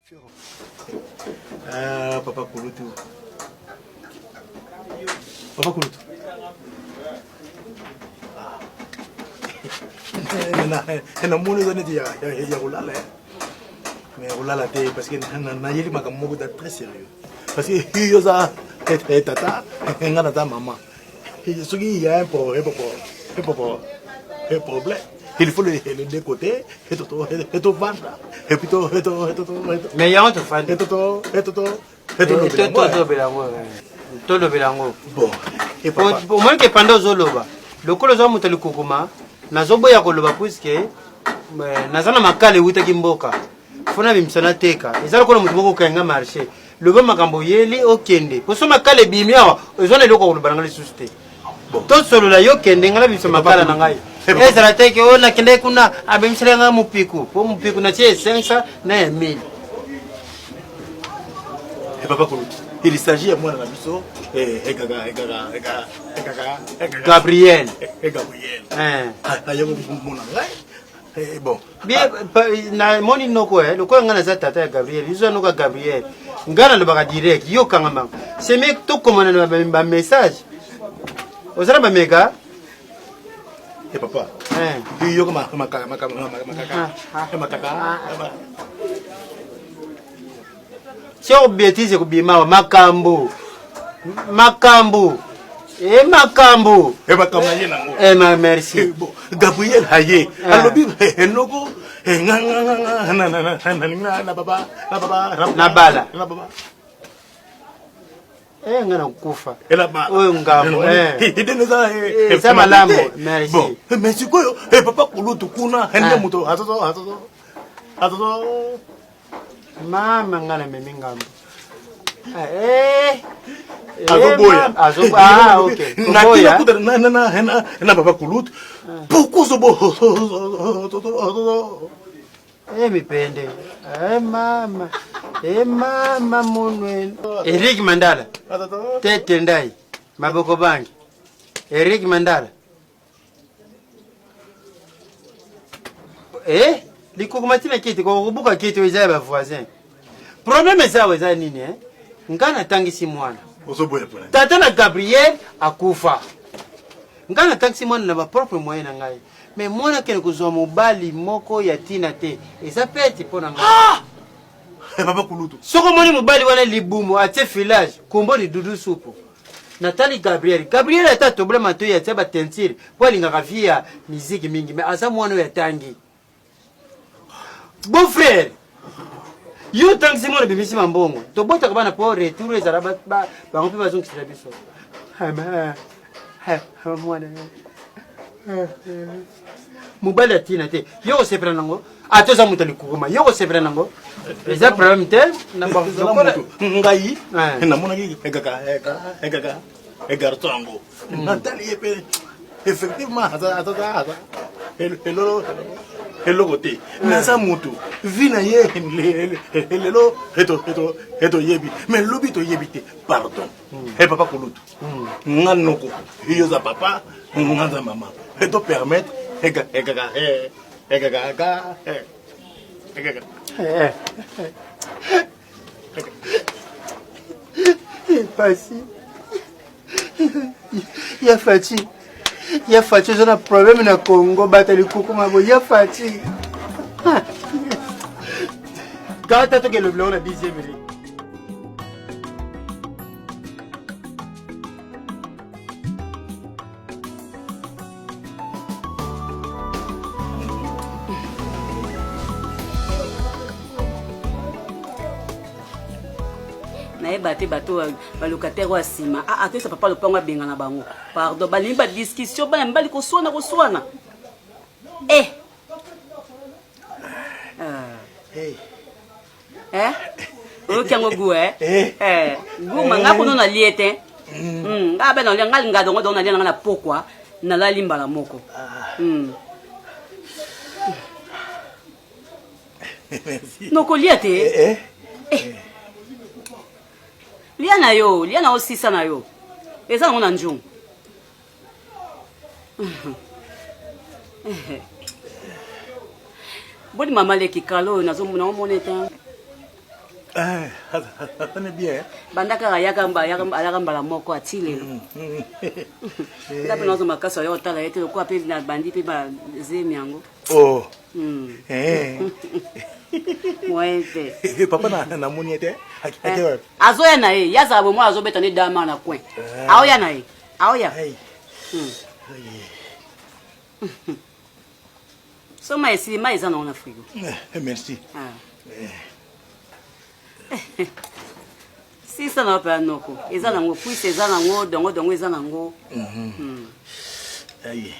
Ah, papa Kulutu. Papa Kulutu. namoni eza neti ya kolala eh. mais kolala te parce que nayeli makambo moko eza très sérieux parce que yo oza eh, tata nga naza mama soki ya un problème il faut les deux côtés tovanda et puis mais yango tofandi tolobela yango tolobela yango omoni ke panda ozoloba lokola oza moto ya likukuma nazoboya koloba puiske eh, naza na makala ewutaki mboka fo nabimisa nateka eza lokola moto moko okanga marché loba makambo oyeli okende poso makala ebimi awa eza na eloko ya koloba na ngai lisusu te tosolola yo kende ngai nabimisa makala na ngai ezala te ke oyo nakendaki kuna abimisela ngai mopiku po mopiku natie 500 na ya 1000 eh, papa koluti il s'agit ya mwana na biso eh, gabriel gabriel aye komona ngai Eh, bon bien namoni noko eh, lokola ngai naza tata ya gabriel yo noko ya gabriel ngai nalobaka direct yo kangama seme tokomana na bamessage oza na bamega Eh papa. Eh. Yo kama makaka makaka makaka makaka. Sio bêtise kobima makambo. Makambo. E makambo. E makambo aye nango. Eh ma merci. Eh, bon, Gabriel aye. Eh. Alobi eloko eh, nga nga nga nga na na na na na na baba na baba na bala. Na baba. Eh nga nakufa. Oyo ngambo eh. Eza malamu. Merci. Bon, mais sikoyo eh papa kulutu kuna nde moto azozo azozo azozo Mama nga namemi ngambo. Eh, eh, azoboya ah, okay. nakina kuta na, na, na, na, na papa kulutu ah. pourquoi ozobo Eh, mipende eh, mama eh, mama munwe Eric Mandala tete ndai maboko bangi Eric Mandala Eh, likokoma ntina kiti kokobuka kiti oyo eza ya bavoisin problème eza awa eza nini eh? ngai natangisi mwana tata na gabriel akufa ngai natangisi mwana na bapropre moyen na ngai mais mwana akende kozwa mobali moko ya ntina te eza pete mpo na ngai ah! Eh, papa kulutu soki omoni mobali wana libumu atie filage kombo lidudu supu natali gabriel gabriel ata atobola matoi atia batentire mpo alingaka vie ya miziki mingi mais aza mwana oyo atangi beau frère yo otangisi mwana obimisi mambongo tobotaka bana mpo retour ezala bango mpe bazongisela biso mwana mobali ya ntina te yo kosepela nango ata oza moto ya likukuma yo kosepela nango eza problème te ngai eh. namonaki ekaka ekaka egarçon yango hmm. natali ye mpe effectivement aza aza elolo eloko te hmm. naza motu vi na ye lelo etoyebi mais lobi toyebi te pardon hmm. e papa kulutu nga noko yo oza papa nga nza mama eto permettre ekaka ekaka ekaka pasi ya faci ya faci oza na problème na congo bata likukuma bo ya faci kata tokelobela ngo na dixième rue nayeba te bato balocataire oyo ya nsima ah, atoyesa papa lopango abengana bango pardon balingi badiscussion bana mibali koswana koswana e eh. ah. hey. Eh? oyoki yango gu eh? eh. eh. gu ma nga kuno nalie te mm. hmm, nga be nalia nga linga dongo dongo nalia nanga na pokwa nalali mbala moko ah. hmm. nokolia te eh, eh. eh. lia na yo lia na yo sisa na yo eza nango na njungu Boni mama leki kala oyo nazomona omona ete. Eh, atane bien. Banda kaka ayaka ayaka mbala moko ati lelo. Mm, mm. Nga mpe nazo makasi oyo otala ye te lokola mpe na bandi mpe bazemi yango. Oh. Mm. Eh. Moyen te. Eh, papa na namoni ye te. Eh. Azoya na ye, ye azala bomoi azobeta nde dama na coin. Aoya na ye. Aoya. Mm. So mai esili mai eza nango na frigo. Eh, merci. Ah. Eh. Sisa na wapi ya noko eza nango kwisi eza nango dongo dongo eza nango. Mm -hmm. mm. Aïe.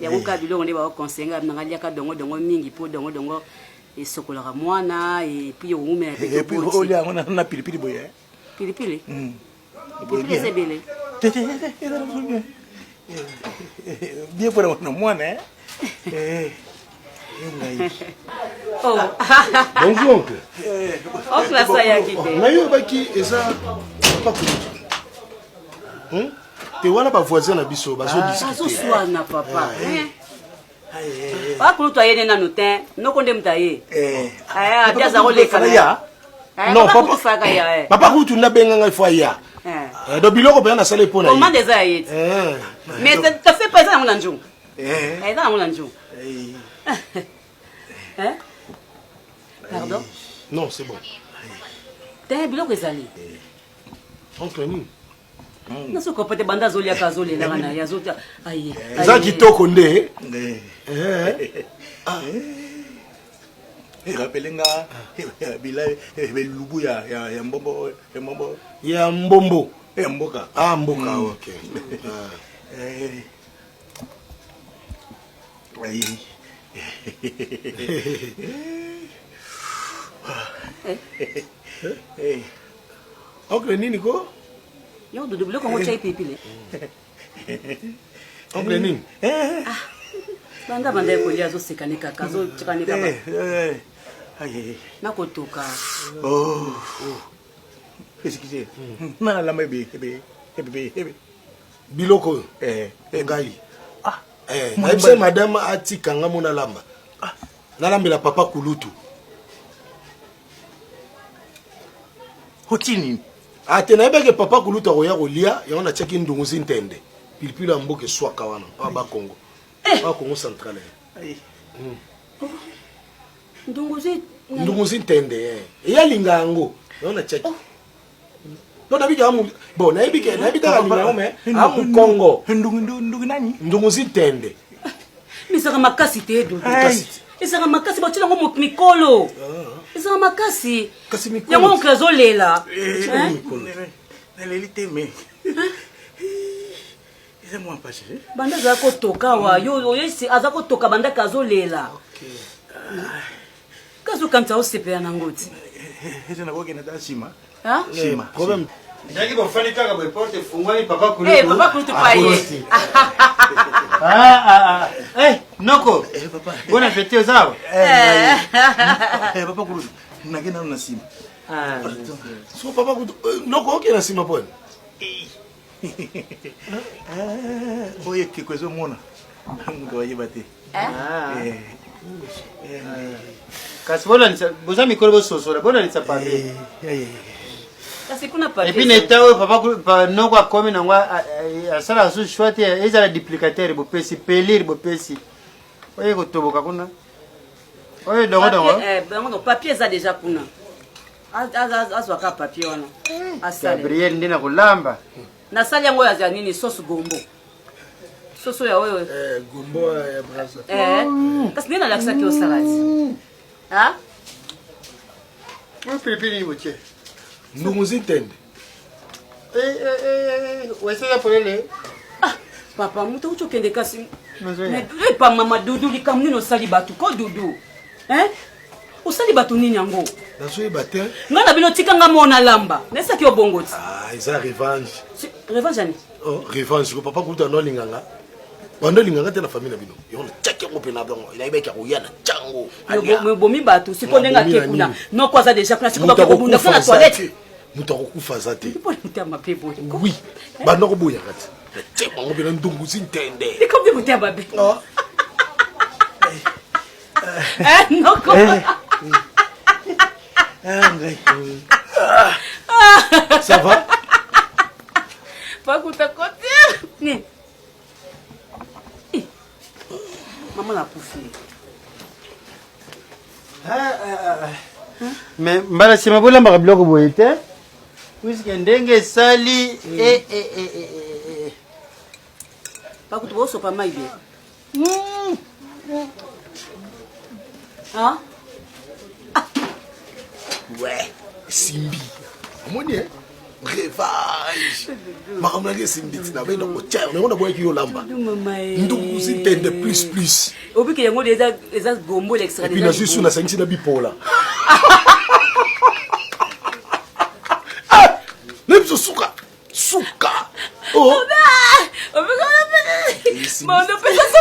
Yango kaka biloko nde baoconseille nga nanga liaka dongo dongo mingi mpo dongo dongo esokolaka mwana epuis owumela mpe olia yango na pilipili boye pilipili mm. pilipili eza ebele te te te eza na bien bien mpona na mwana eh eh ngai oh. Bonjour oncle. Oncle asayaki te. Ngai oyebaki eza papa kulutu. Hmm? Te wana ba voisin na biso bazo discuter. Bazoswana papa. Eh. Papa kulutu aye ne nanu te noko nde moto aye. Eh. Eh, ati aza koleka na ya. Eh, Non, papa papa kulutu faka ya eh. Papa kulutu nde abenga ngai fo aya. Eh. Eh, donc biloko mpenza nasali mpo na ye. Commande eza ya ye te. Eh. Mais ça fait pas eza nango na nzungu. Eh. Eza nango na nzungu. Eh. Eh? Pardon? Non, c'est bon. Te biloko ezali. Oncle nini? Naso kopa te banda azoliaka azolelaka na ye azota aye. Eza kitoko nde. Eh. Rappele nga bila belubu ya ya ya mbombo ya mbombo ya mbombo ya mboka. Ah mboka mm. Okay. Eh. Ayi. Eh. Oncle nini ko? Yo dudu biloko yango otya epipile. Oncle nini? Ah. Banda banda ye kolia azoseka ne kaka azotika ne kaka. Nakotoka. Oh. Excusez. Nana lamba ebe ebe ebe ebe. Biloko oyo. Eh, ngai. Ah. Eh, nayebisa madame atika nga mo nalamba. Ah. Nalambela papa kulutu. Oti nini? Ate nayebaki papa kulutu akoya kolia yango natiaki ndunguzi ntende pilipili ya mboka eswaka wana awa bakongo awa Kongo central. Mm. Ndunguzi ndunguzi ntende eh. Eyalinga yango yango natiaki. To nayebi ke bon nayebi ke nayebi kaka alinga yango mais amukongo. Ndungu ndungu nani? Ndunguzi ntende. Ezalaka makasi te dudu. Ezalaka makasi batia yango mikolo. Ezalaka makasi. Kasi mikolo. Yango oncle azolela. Naleli te mais. Eza mwa mpasi. Banda azala kotoka awa yo oyesi aza kotoka bandaka azolela. Kasi okanisa osepela nango ti. Eza nakokende ta nsima. Nsima. Problème. Ndaki bofandi kaka boye porte efungwami papa kulutu. Eh papa kulutu pa ye. Ah ah ah. Eh noko. Eh papa. Bon appétit oza awa? Eh papa kulutu. Nake nanu na nsima. Ah. So papa kulutu noko okende na nsima pone. Oyo ekeko ezomona moto ayeba te. Kasi bolalisa boza mikolo bososola bolalisa papier. Kasi kuna papier. Et puis na eta oyo papa noko akomi nango asalaka susu choix te ezala duplicateur bopesi pelire bopesi oyo ekotoboka kuna oyo dongo dongo. Dongo papier eza déjà kuna. Azwaka papier wana. Gabriel nde na kolamba. Nasali yango ya nini sauce gombo. Soso ya oyo. Eh gombo ya Brazza. Eh. Kasi nde nalakisaki yo salade. Ah? Oyo pilipili nini botie? Ndunguzi ntende. Eh eh eh wesela polele. Ah, papa moto uti okende kasi. Mais epa mama Dudu likambo nini osali bato ko Dudu? Hein? Osali bato nini yango? Nazoyeba te. Ngai na bino tika nga mona lamba. Nesaki yo bongo ti. Ah, eza revanche. Revanche ani? Oh, revanche ko papa kuta ndo alinganga. Bando alinganga te na famille na bino. Yo na tiaki yango mpe na bango. Nayebaki akoya na tiango. Bomi bato sikoyo ndenge ake kuna. Noko aza deja kuna sikoyo bakobunda kuna na toilette. Moto akokufa aza te. Mpo motema mabe boye. Oui. Bando koboyaka te. Natie bango mpe na ndunguzi ntende. Ekomi motema mabe. Eh, noko. Ah, ngai. Ça va? Pakuta kote. Nini? Eh. Mama nakufi. Mais mbala nsima bolambaka biloko boye te puiske ndenge esali eh, eh, eh, eh, eh, eh. Pakuta bosopa mai bien. Hein? Ouais, esimbi. Omoni eh? Revage. Makambo nanga esimbi ti na benda kotia yango naboyaki yo lamba. Ndukuzi ntende plus plus. Obiki yango eza eza gombo l'extra. Et puis nazwi su nasangisi na bipola. Ah! Na biso suka. Suka. Oh. Bon, opesa.